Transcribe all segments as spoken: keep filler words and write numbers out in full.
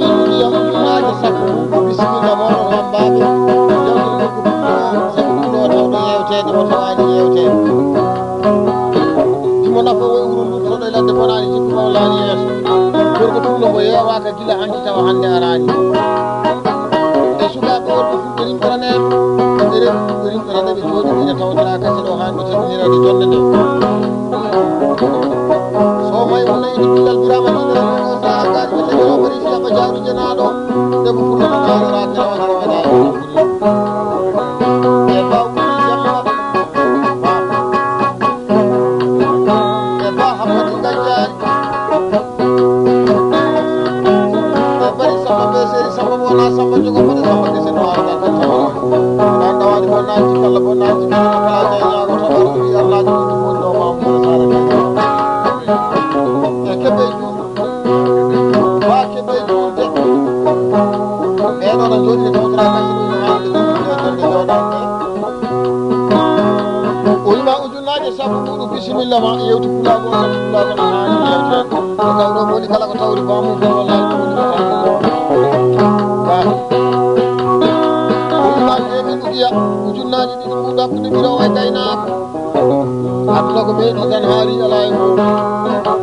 Ɓe ndugiya ujunnaaje sappo. Bisimilla mooɗon wammbaaɓe. Jawdi ko ko puɗɗo, sabu puɗɗo tawɗo yeewteede, o tawaani yeewteede. Himo nafa woy wuro ndun, so ɗo e ladde bonaani jikku mawlaani yeeso. Gorko puɗɗo mo yeewaaka gila hanki tawa hannde araani. E sukaaɓe worɓe fulɓe rimtoraneeɓe, e rewɓe fulɓe rimtoraneeɓe jooɗiiɓe ina tawtoraa kadi ɗo haa ɗo tabiniraade jonnde nde. So may mo nayi ɗi billal biraama ɗi ɗo ɗo sahaa gaari ɓe tawi o bari siya ɓa jaaru jenaaɗo, nde mo fulɓe ɗo maaro raakira o hawa waɗa e ɗo fulɓe. E baw wuri jamma. E ba hammadi gajjaari. E bari samba be seri samba mo wona samba jogo fade samba gese no arda tan samba. Wona dawadi mo naati kala mo naati kala kala de nyago to ardi arlaji ko mo do ma mo sare. E kebe juul. Ba kebe juul de. Be do na jodi ko tra ka ni ma de de de de. O wima ujunnaaje sappo ɓuuɗu, bisimilla ma, yewti pulaagu on, kadi pulaagu on haani yewte. Ko taw ɗo mo woni kala ko tawri baamu ko wallaahi ko woni ko tawri. Ba. O wima demin ujiya, ujunnaaje ɗiɗi ɓuuɗu hakkunde ɓiro e gaynaako. Aduna ko meɗi tan haali alaa e mum.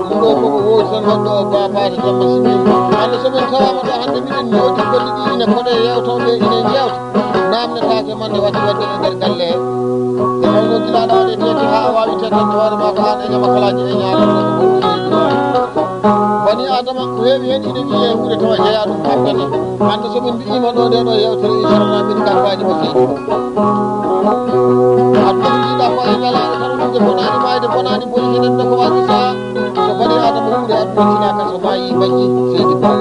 Ɗum ɗo fof ko woodi tan waɗɗo o ba paata jamma simin. Hannde so min tawaama ɗo hannde miɗen ñooti golli ɗi ine koɗe yewtooɓe ine yewta. Naamnetaake mande waɗi waɗde e nder galle he. E tawnoo gila aɗa waɗe teeŋti haa a waawi teddande hoore maa ko aan e ñamakalaaji e ñaala ɗo ko ɓuri leydi maa. Bani Aadama ko heewi heen ine wiyee huunde tawa jeyaa ɗum haɓdata. Hannde so min mbiyiima ɗo ndee ɗoo yeewtere inchallah min kampaani mo seydi. Aduna ko njiiɗaa ko e ñalaaɗe tan wonde bonaani maayde bonaani boni henen ɗo ko waasi sahaa. So bani Aadama wuuri aduna tinaaka so maayi majji seydi ba.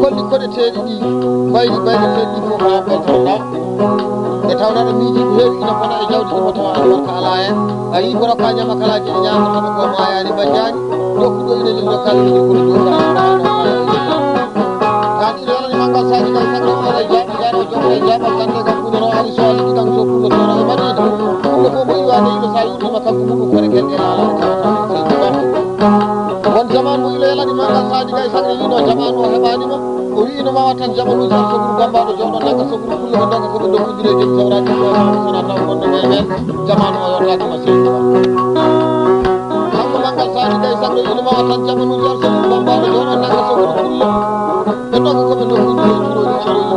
Kolli koɗeteeɗi ɗi mbayri mbayreteeɗi ɗi fof haa beltoɗaa. Nde tawnoo ɗo miiji ko heewi ina bona e jawdi ɗi mo tawa albarka alaa heen. A yii ko rokkaa ñamakalaaji e ñaamotooɓe ko maayaani majjaani. Jokkuɗo ina lillo kala ina kono jooɗaa. Taa ɗiɗo yalani manngal saaji kay sakko o ara jaaɓi jaaro jokka e jaaɓal gannde kam kunoro ari so aliki kam so kullo toro e Madina. Kullo fof mo iwaade ilo sa yuurtima kanko muɗum kore kel e laala o tawata seydi ba. Won jaman mo ilo yalani manngal saaji kay sakko yino jaman o heɓanima. O wi'ino ma wattan jamanuuji tan soguru bambaɗo jooɗo nanga soguru kullo ko nanga ko ɓe dokkondire jom tawraji ko sona taw wonno e men. Jaman o yottaaki ma seydi ba. Kanko manngal saaji kay sakko yino ma wattan jamanuuji tan soguru bambaɗo jooɗo nanga soguru kullo. Ɓe ɗoga ko ɓe dokkondire juroji juroji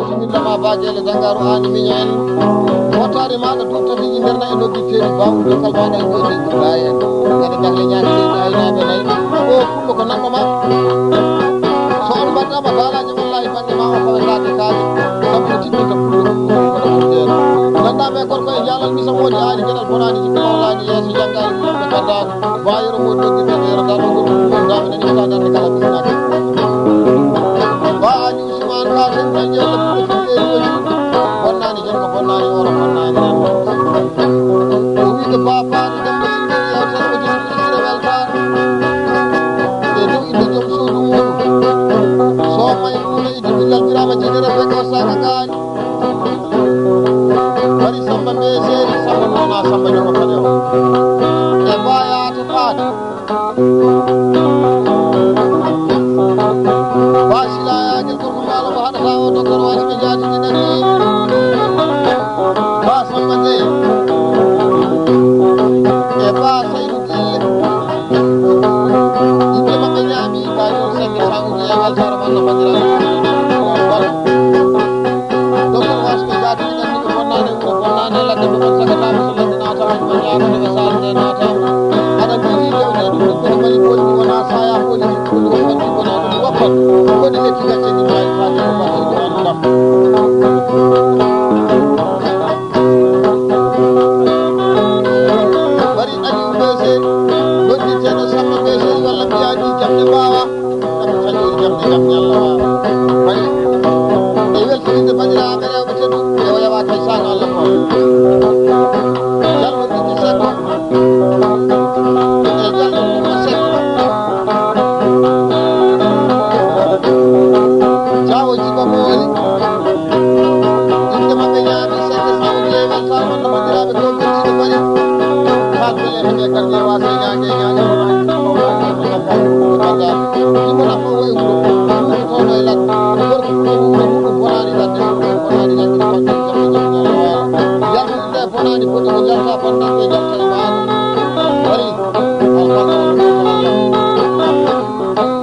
Bisimilla ma Ba Geele Dangaaru, aan miño en. Wottaade maaɗa duuɓi tati nder nayi noddi teeri bawɗi dokkal maaɗa e goyde Ibrahima en. Kadi ndax le ñaaki leydi aynaaɓe nayi. O pullo ko nanndo ma. So on mbaɗɗaama baalaaje wallaahi bannge ma o fawetaake kaake. Sabu ko tiɗɗinta pullo ko ɗum ko ɗum jeeɗa. Nganndaa ɓe gorko e jaalal mi so woodi aari geɗal bonaani jikko wallaahi yeeso janngaani ɗum ɓe nganndaani. Ba Yero Mody Doggi ɓe ɓeerata ɗo gorko ɗum wondaama nani ko darnde kala bisnaaki. Ba Aliou Ousmane Ka ten tan ƴewle pullo tun ɓe ɗo juuɗe. Bonnaani janngo bonnaani oro bonnaani ren. O wiide Ba Faani Demba Sirgin yewtere o jogii ire weltaare. E dow inde joom suudu muuɗum. So may muuna idi billal birama jiɗere be ko saka gaani. Bari Samba Mbe Seeri Samba noona Samba Joma Kaño. E Ba Yaata Faati. Ba Sila Yaagel gorko mbaalo mo haɗata o docteur Waasi ɓe jaati ɗi ɗaɗi. Ba Samba Gueye. E Ba Saydu Gille. Yimɓe maɓɓe ñaami, ɓay ɗon sende sawuji e weltaare man no banndiraaɓe. Docteur Waasi ɓe jaati ɗi ɗaɗi ɓe bonnaani wuro bonnaani ladde ɓe kon sagataaɓe so ladde naataama.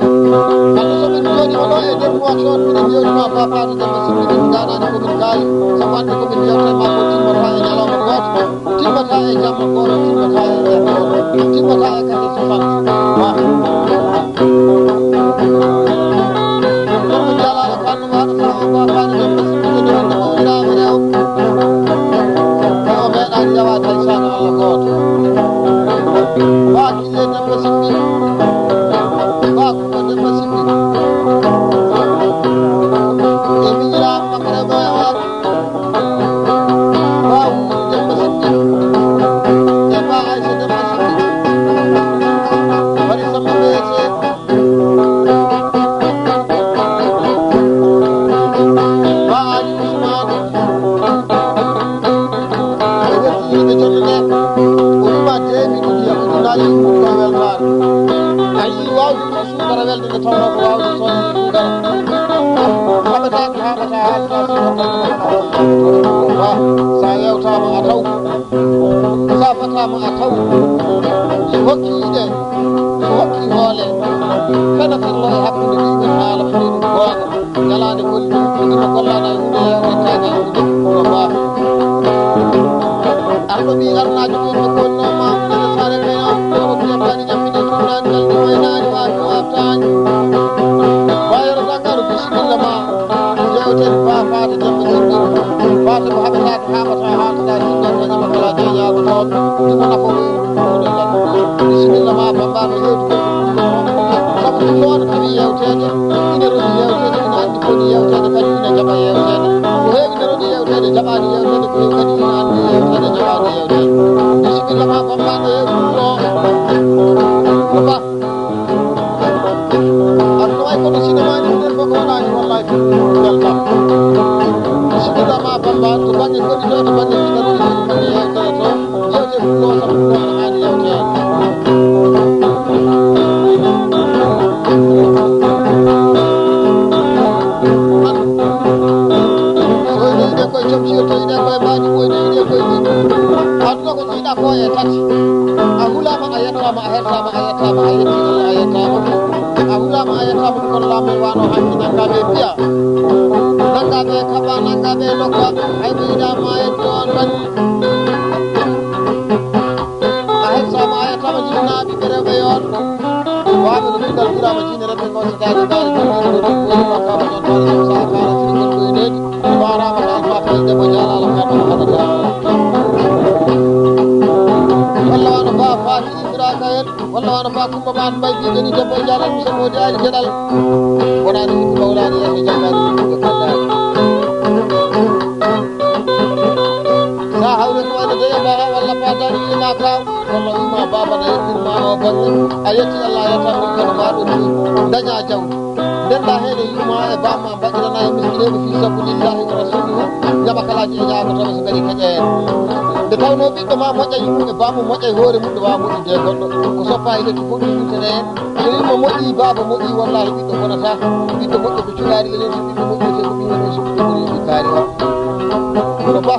Hannde so min njooɗiima ɗo e nder mois de juin, miɗen njewtima Ba Faty Demba Sy, min ndaanaani ko min kaali, sabu hannde ko min njewtan ma ko timmata e ñalawma gooto, timmata e jamma gooto, timmata e weer gooto, timmata e kadi soixante. Wa. Ɗum ko jalaale fannu maaɗa, sabu Ba Faty Demba Sy, miɗo ɗo wonde mawliraama rewo. Tawa meeɗaani yawaade hay saaka Allah gooto. Ba Kille Demba Sy, Ba Kumba Demba Sy. E miñiraaɓe maɓɓe rewɓe e worɓe. Ba Wuri Demba Sy. E Ba Aysa Demba Sy. Bari Samba Bese. Ba Ali Usmane. O wetti yimɓe jonde nde. O wima de miɗo yiya ujunaaji yimɓe ko weltaare. A yii waawde ɗum suukara welde nde tawnoo ko waawde soodde suukara. Haɓata ko haɓata haalta suukara. Sa yewtaama a taw. Sa fataama a taw. So hokki yiɗe, so hokki hoole. Kana firlo e hakkunde ɗiɗi haala ko ɗiɗi goonga. Ñalaande golli, ɗum ɗum gollaɗa e huunde yeewre teegal ko jikku ko baax. Arɗo ɓii arnaajo ɗum ko golno ma, ɗum ɗum sare kay on, ko ko biyam kadi ñammini tuunaani, ngal ɗum waynaani, waawi ko waaftaani. Wayoro Dangaro, bisimilla ma, jewten Ba Faty Demba Sy. Faty ko haɓata, ko haɓata, haɓata, ɗiɗon ko ñama kala jeeñaaɗo toon, ɗum ko nafoore. Bisimilla ma, Bamba, no yewti ko ɗum ɗo. Sabu ko toon tawi yewteede, ina rodi yewteede, ina anndi ko woni yewteede, kadi ina jaɓa yewteede. Ko heewi ina rodi yewteede, jaɓaani yewteede, ko heewi kadi ina anndi yewteede, jaɓaani yewteede. Bisimilla ma, Bamba, no yewti ɗum ɗo. Bamba. Aɗa wayi kono cinéma ni, ɗum ɗon fof ko waɗaani, wallahi, weltam. Bisimilla ma, Bamba, to bannge goɗɗi to, to bannge fiɗa, to bannge yewtere to. Yewte ɗum ɗo sabu ɗum ɗo aɗa haani yewteede. So ene yiɗe koye jom sirto, yiɗe koye mbaadi, ko ene yiɗe koye ɗi. Aduna ko jiiɗa ko e tati. A hulaama, a yettaama, a hettaama, a yettaama, a yetti Allah, a yettaama. A hulaama, a yettaama, ɗum kono laamu e wano hanki nannga ɓe piya. Nannga ɓe kaɓa, nannga ɓe lokka. Hay mo yiɗa ma e ɗon mbaɗi. A hettaama, a yettaama, jinnaaɓe ɓe rewɓe yoon. Waaɓe no bindal Birama Jine rewɓe ngoo so daade daade jogii no ɗum woni makkaama ɗon daade ɗum saha kaara sirgol ɗoyneede. Mbaaraama ɗo Alfa Faye Debbo Jaalaala Faatma Haɗa Daama. Walla wano Ba Faati Isra Kayel, walla wano Ba Kumba Maat Mbay Biigani Debbo Jaalal Musa Moodi Ali Geɗal. Wonaani hikku mawlaani yande janngaani hikku ko kallaani. Sa hawre ko wayno Deya Baha walla Pa Daani Ima Kaw. Kono wima baba na yettirma o golle, a yetti Allah, a yetta ɗum kono ma ɗum ni daña jawdi. Ndenda heen e yumma e bamma mbaɗirana e miskineeɓe fi sabilillahi wa rasulihi, jaɓa kalaaji e jaago tawa so ngari keƴa heen. Nde tawnoo ɓiɗɗo ma moƴƴa yumma e bamma moƴƴa e hoore mum, ɗo waawa moƴƴude e goɗɗo. Ko soppa e lekki goɗɗum yiltene heen. So yumma moƴƴi, baba moƴƴi, wallahi ɓiɗɗo bonata. Ɓiɗɗo moƴƴo ko culaari leñol, so ɓiɗɗo moƴƴi, te ko ɓiɗɗo so ɓiɗɗo boni kaari o. Kono ba.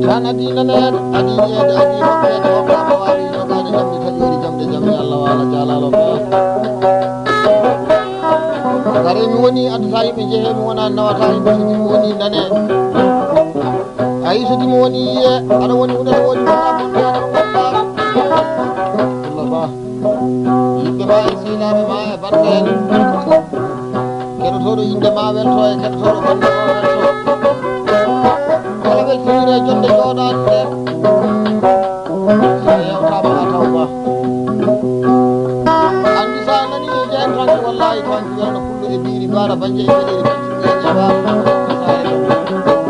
Tan adii naneede, adii yiyeede, adii maɓɓeede, o ko mo waawi jogaade jam, mi taƴoori jam de jam, yo Allah waala jaalaalo feere. Gare mi woni, addataa yimɓe njehee, mi wonaa nawataa yimɓe, so mi woni nanee. A yii so dimo woni yiye, aɗa woni huɗo, aɗa woni huɗo, aɗa woni huɗo. Abdullah Ba. Yimɓe ma e seynaaɓe ma e barka en. Keɗotooɗo innde ma welto e keɗotooɗo gonɗo o welto. Kala weltiniire e jonde jooɗaade nde. So a yewtaama a taw Ba. Banje e caɗeele battinɗe e ƴeewa saare ɗo.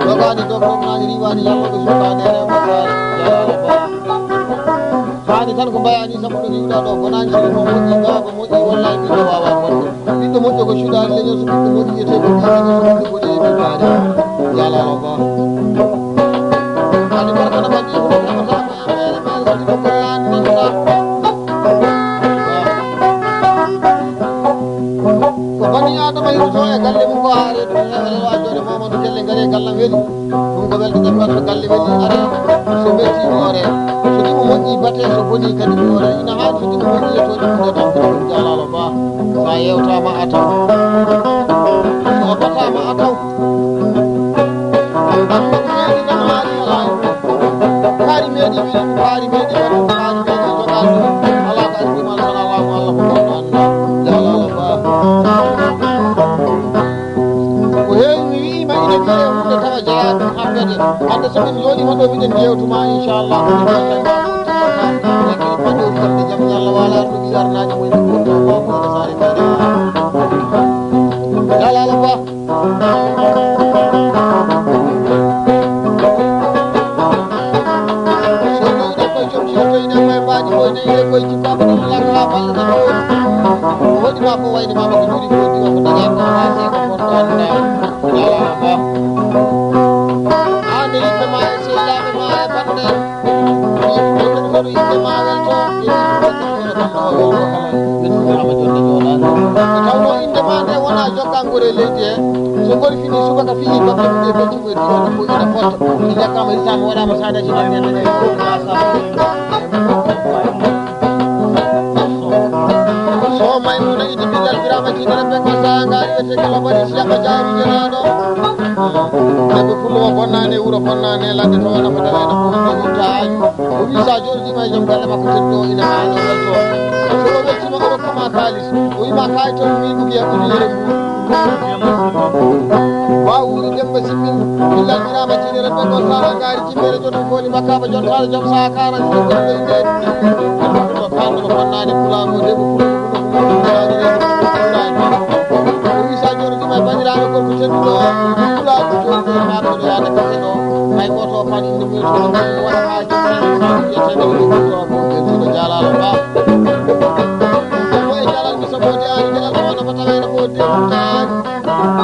Dogaani dogdognaani riiwaani yalloɓe sukaade e rewɓe saare. Jalaalo Ba. Haani tan ko mbayaani sabu ɗo riiwɗaa ɗo bonaani so ɗum moƴƴi baaba moƴƴi wallahi ɓiɗɗo waawaa bonde. Ɓiɗɗo moƴƴo ko cuɗaani leñol so ɓiɗɗo moƴƴi wiyetee ko ɓiɗɗo so ɓiɗɗo moƴƴi ɓiɗɗaade. Jalaalo Ba. Kadi barka no mbaɗi ko ɗum heɓataako e meere meere so ɗiɗo gollaani nanta. Ko bani Aadama hirotoo e galle mum ko haa reedu to heewa rewa jooɗe Mamadou Kelle ngari e gallam weli. Ɗum ko welde ɗemngal so galle weli are so metti hoore. So ɗimo moƴƴi bate so boni kadi hoore. Ina haani so ɗimo moƴƴi e to ɗimo nde tan ko ɗum jaalaalo ba. Sa yewtama a taw. So a batama a taw. Kaari meeɗi weli ɗum, kaari meeɗi weli ɗum, kaari meeɗi jogaani ɗum. Alaa ko addi ɗum, alaa, alaa, alaa ko Allah ko gonɗo annda. Jalaalo ba. Ko heewi mi wi'ima ina jeeya hunde tawa jeeya ɗum haɓɓete. Hannde so min njooɗima ɗo miɗen jewtuma inchallah. Ko min mbaɗi ma ɗum timmata. Ɓe kadi paɗɗori ƴamde jam Allah waala arɗo giɗarnaaji mumen ko gonɗo ko ko saare kadi. Jalaalo ba. So ɗum ɗo koye joom ciwtoyɗen koye mbaɗi koye nde yire koye jippama ɗum laka ha balle ɗe ɗo. Ko hoɗi ma ko wayde ma ko juri ko diwa ko daña ko ha se ko fotto anda. Yala ba. Ande yimɓe ma e sehilaɓe ma e bande. Hoto inde ma welto. Tawno inde ma nde wona jokkangol e leydi he. So ngol fini subaka fini batte mum e becci mum e diwano ko ina fotta. Ina kama hisama waɗama sadaji batte mum e. So Maymuna Idi Bilal Birama Jini Rebbe ko sa ngari wiyete kala bari siyaka jaaru jenaɗo. Debbo pullo o bonnani e wuro bonnani e ladde to wona ko dawayno ko woni ɗum taaju. O wi sa joɗodima e joom galle makko tedduɗo o ina haano welto. So o weltima o rokkama kaalis. O wima kayi toon mi ɗugi e ujunere mbuɗu. Wa wuuri Demba Simmin. Billal Birama Jini Rebbe ko sa ngari jimmere joɗo koli makkaba jontare joom sa kara joɗo koli leydi. Ɗo kanko no bonnani pulago debbo pulago. Wi sa joɗodima e bandiraɓe gorko tedduɗo o, pulaku joɗɗo e maɗo ɗo yaade kake ɗo. Hay goto o paɗi inde mum to ɗum waɗa ha joɗɗo e maɗo wiyeteno ɗum to ko ɓe ɗiɗo jalaɗo ba. Ko e jalal mi soɓodi ani jalal ko wona ko tawede ko dewtaani.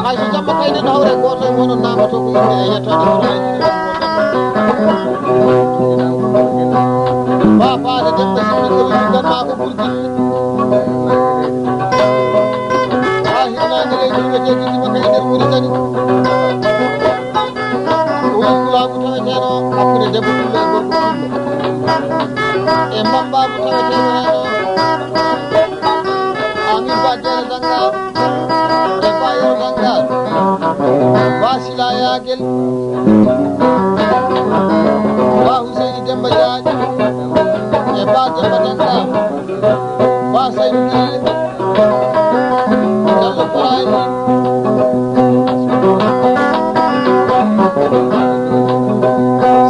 Hay so jamma kay neɗɗo hawre goto e moɗon namato ko yimɓe e yettoɓe hoto hay. Ba faade demɓe sinni ko wi ganma ko ɓurdi. Haa hirnaange leydi ɓe jeeɗiɗi makka e nder Muritani. O wi pulaagu taweteeno hakkunde debbo pullo e gorko pullo. E mbammbaagu taweteeno heen o. Amin Ba Deena Dannga. E Ba Yero Dannga. Ba Sila Yaagel. Ba Huseyni Demba Jaaƴ. E Ba Demba Dannga. Ba Saydu Gille, Jallo Faraani,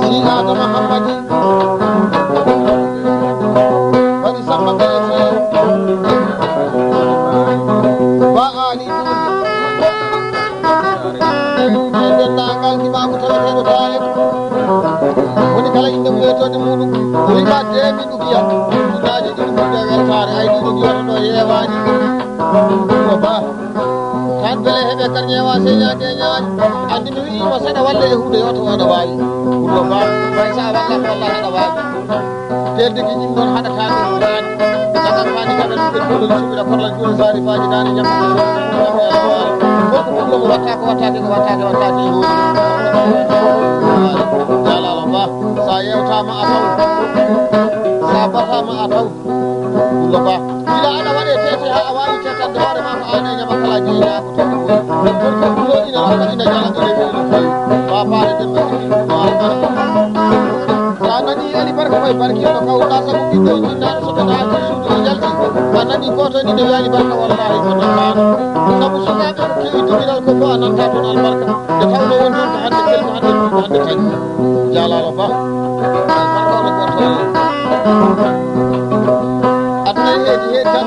Si Adama Hammadi, Bari Samba Gaye Fere, Ba Ali Duudu. E denndaangal ndimaagu taweteeɗo Taarek. Woni kala innde mum e toɗɗe muɗum. O wiɗa deemi ɗugiya. Ɗuɗaaji ɗiɗi ɓurɓe weltaare. Ay ɗiɗo ɗi wata ɗo yeewaani. Ko ba. Tan bele heɓe kar ñeewa sey ñaade ñaani. Anndi mi wi'ima saɗa walle e huunde yo taw aɗa waawi. Ko ba. Bay sa walla ko walla aɗa waawi. Teel digi ɗin noon haɗata ɗum waɗaani. Dagal faani kaɓe ɗum ɓe ɗum suɓira korla juuɗe saari faaji daani ñamde. Koko ɗum ɗo ko watta ko wattaake ko wattaake wattaake e hoore. Jalaalo ba sa yewtama a taw. Sa batama a taw. Ɗum ɗo ba. Gila aɗa waɗe tete ha a wawi tetande hoore ma ko an e ñama kala jeeya ko to ko. Ɗum ko ɗum ɗo ina rokka ina jala ina weli. Ba faare demba. Sa nani Alibarka koye barkiɗo kawɗa sabu ɓiɗɗo e jinnaɗo so ɓeɗa acci suudu o jalti. A nani goto ni ne wi Alibarka wallahi ko debbaɗo. Sabu sukaɓe ko kewi digiral ko ko a nanta toon albarka. Nde tawno won toon ko hande kel ko hande ɗum ko hande tañ. Jalaalo ba. Albarka o rokka toon. Aduna e heedi heedi tan.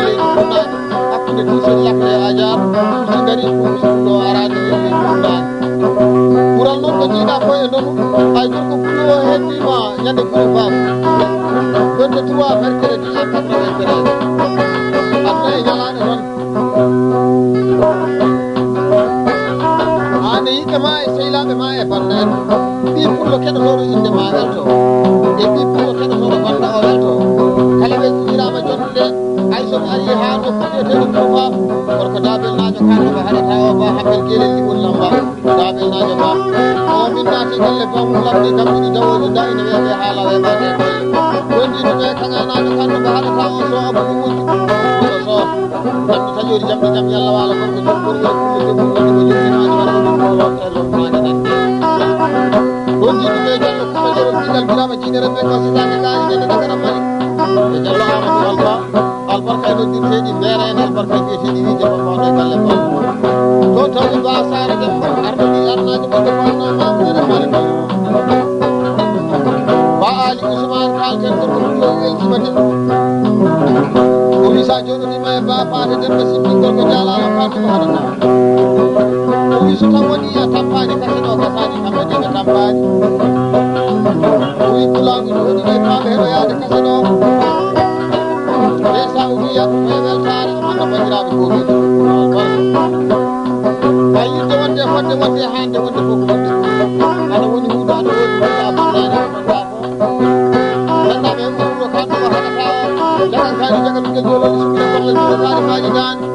hakkunde Tuusel Lakre e Ajaar, Tuusi ngari, ɗum ɗo araade e ɗum ɗaani. Ɓural noon ko jiiɗaa ko e ndonu, ay gorko pullo o heddii ma ñande gure baaba. Vingt-trois mercredi à quatre-vingts. Aduna e ñalaaɗe tan. Aan e yiɓɓe ma e sehilaaɓe ma e banndiraaɓe. Ɓii pullo keɗotooɗo innde ma welto. E ɓii pullo keɗotooɗo bannda o welto. Kala ɓe jiiraama jonde, ay so mi arii haa nokku biyeteeɗo Kuufa, gorko Daabel Naajo Kaanɗo mo haɗata o ba Habbel Geelel Limol Lamba. Daabel Naajo ba. O min naati galle ba mum lamɗi kam ɗiɗi dawooji da ina weeɓe haala weeɓaade e golle. Ɗon jiɗuɓe kaŋanaaɓe Kaanɗo mo haɗata o so abu ɗum wujju. Kono so. Jamɗi taƴoori jamɗi jam yalla waalo gorko jom gorko e kulle jom woni ko jom ina aji wala ɗum ko lorta e lortaade nan. Ɗon jiɗuɓe Jallo Kumba Jero Digal Birama Jiine Rebbe ko sitaade kaari ñande dagara mari. E Jallo Amadou Alba, albarka e noddirteeɗi mbeera en albarka e biyeteeɗi wiide ko fawde e galle mum. Toon tawɓe Ba Saare Demba, arɗo ɗi arnaajo ɓurɗo ko annaa mamude remaade ko. Ba Ali Ousmane kaalten gorko ɗum ɗo weltima de. O wi sa joɗoɗima e Ba Paate Demba Sippi gorko jaalaano kanko ko haɗata. O wi so taw woni a tampaani kase ɗo gasaani kamɓe de ɓe tampaani. O wi pulaagu no woni ɗo e paaɓe heɗoyaade kase ɗo. Ndeysa o wiya ko e weltaare o manda banndiraaɓe gooɓe. A yidde wonde fodde wonde hande wonde fof ko wonde. Aɗa woni huuda aɗa woni huuda aɗa woni huuda. Nannda ɓe ko ɗo kanko ko haɗata o. Jagan kaani jagan ɓe jolol sukkude kolle juuɗe kaari maaji gaani.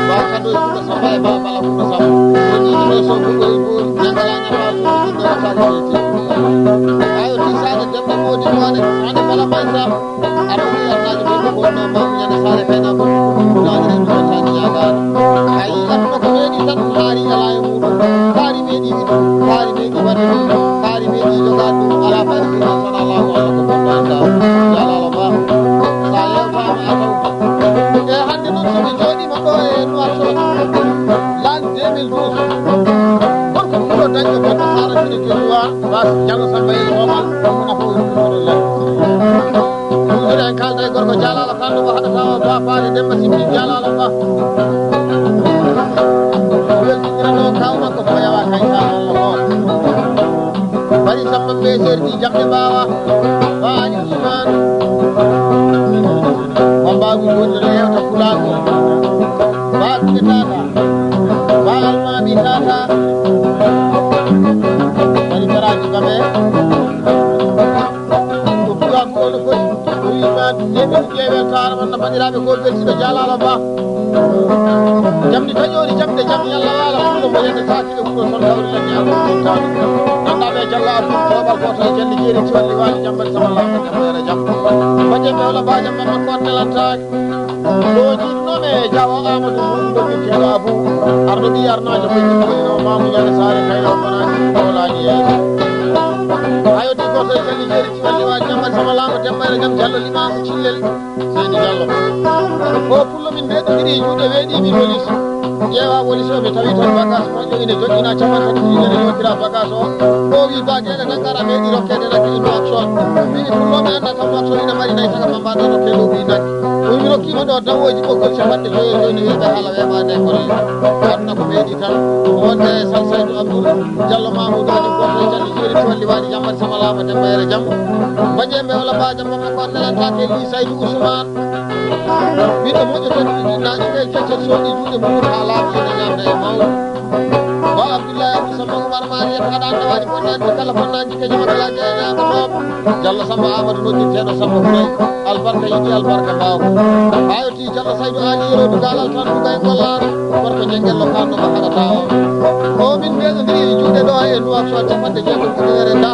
Ba kado e kuɗo samba e ba bala kuɗo samba. Woni ɗo so buɓe e buuri. Ñangala ñafa so ɗum ɗo saka weti. Ayo ti saka demɗe modi mone. Ane bala may samba. Aɗa wiya Alhaji Bello ko wonno maam ñande saare kayna ko ɗum ɗaani ren ɗum taani yaagaano. A yi aduna ko meeɗi tan haari alaa e muɗum. Haari meeɗi wiɗo, haari meeɗi waɗde ɗum, haari meeɗi jogaade ɗum, alaa fayda ɗum tan Allahu Allah ko bonno en daaw. Jalaalo ba. Sa yewtaama a taw. E hannde noon so mi jooɗiima ɗo e Nouakchott. L'an deux mille douze. Gorko ɗum ɗo dañɗo ko Nasaara fini ke Duwa, Bas Jallo Samba e Somal, ɗum ko nafoore ɗum ɗo lañ. Ɗum ɗo en kaalda e gorko Jalaalo Kaldu ko haɗata o Ba Faali Demba Sippi Jalaalo Ba. Weltinirano kaw makko ko yawa kay sa Allah ko. Bari Samba be serdi jamde bawa. Ba Ali Usman. Wambaagu wonde no yewta pulaagu. Ba Kuɓe Tata. Ba Almaami Tata. Bari Garaaji Babe. Ko pulaagu o no foti. O wi ma ndeɓe ɗum ƴeewel taara man no banndiraaɓe ko belsiɓe jaalaala ba. Jamdi taƴoori jamde jam yalla waala pullo mo yande taaki e wuro ton kawri lagge Allah ko taala. Nanda ɓe jalla abdu babal ko tan jandi jeeri ci walli waali jambat sama lamba jam yara jam. Bajje ɓe wala ba jam mamma ko telantaaki. Ɗo jiɗnoɓe jawa Amadou Mum ɗo wiyteɗo Abou. Arɗo ɗi arnajo ko ɗum wonino mamu yare sare kayra o bonani o laani yeeso. Ayo ɗi goto e jandi jeeri ci walli waali jambat sama lamba jam yara jam jallo limamu cillel. Seydi Diallo. O pullo min mbeɗo iri juuɗe weeɗi min wolis. Ƴeewa wolis o mi tawi toon bagage moƴƴo ine joɗɗina capan tati ɗiɗi ene yotira bagage o. O wi ba geɗe tan gara meeɗi rokkede lakki ɗum action. Mbiɗi pullo mi annda kam action ina mari nayi taga mamba ɗo rokke ɗo ɓi naggi. O wi mi rokkima ɗo dawoji ɓoggol capanɗe joyi e joyi ne weeɓe haala weeɓa nde golle. Aduna ko meeɗi tan. Wonde Sal Saydou Abdoul Diallo Mamoudou Aliou goto e Diallo jeeri tolli waɗi jambat sama lama demba yere jam. Mbaƴe mbe wala ba jam. Ko nelanta ke li Saydu Usman. Ɓiɗɗo moƴƴo to ɗum ɗiɗi naƴi ɓe coccal soɗi juuɗe mum ha laaɓi ene ñamda e mawɗo. Ba Abdullahi Abdou Samba Oumar Mari en haɗa nde waɗi bonnani ko kala bonnani ke jama kala jeeñaɓe mawɓe. Jallo Samba Amadou noddirteɗo Samba Huray. Albarka yiɗi albarka bawo. Ayo ti Jallo Saydu Ali yerodu galal tan duga e gollano. Gorko jengel lo kanno ko haɗata o. O min mbeɗodiri e juuɗe ɗo e Nouakchott capanɗe jeegom ujunere da.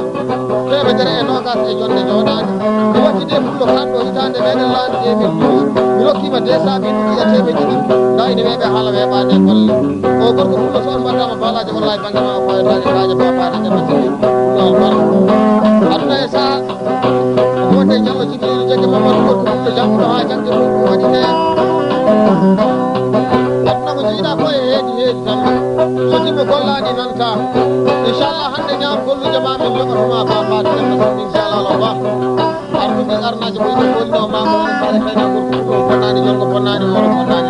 Teemedere e noogas e jonde jooɗaade. Mi waɗtide pullo kanɗo hitaande meɗen laabi deux mille douze. Mi rokkima deux cent mille ɗiya teemedde ɗiɗi. Nda ine weeɓe haala weeɓaade e golle. O gorko pullo so on mbaɗɗama faalaje wallahi bannge ma o fawetaake kaaje ma faade nder masini. Pullo albarka. Aduna e saha. Wonde Jallo Jibrilu Jagge Mamadou gorko pullo jannguɗo haa jannge mum waɗi ne. Aduna ko jiiɗa ko e heedi heedi tan. So jimmo gollaani nanta. Inchallah hannde ñaam golluje ma min joɓatoma ba faade nder masini inchallah lo ba. Artuɓe arnaaji ko yimɓe gonno ma ko woni faade kayna gorko ɗum bonnani jonngo bonnani woro bonnani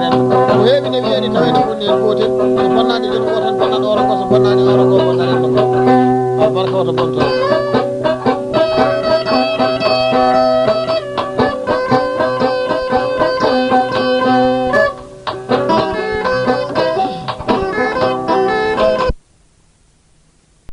Ko heewi ne wiyeede taweede ko neen gootel, ene fonnaa nde nden wooto.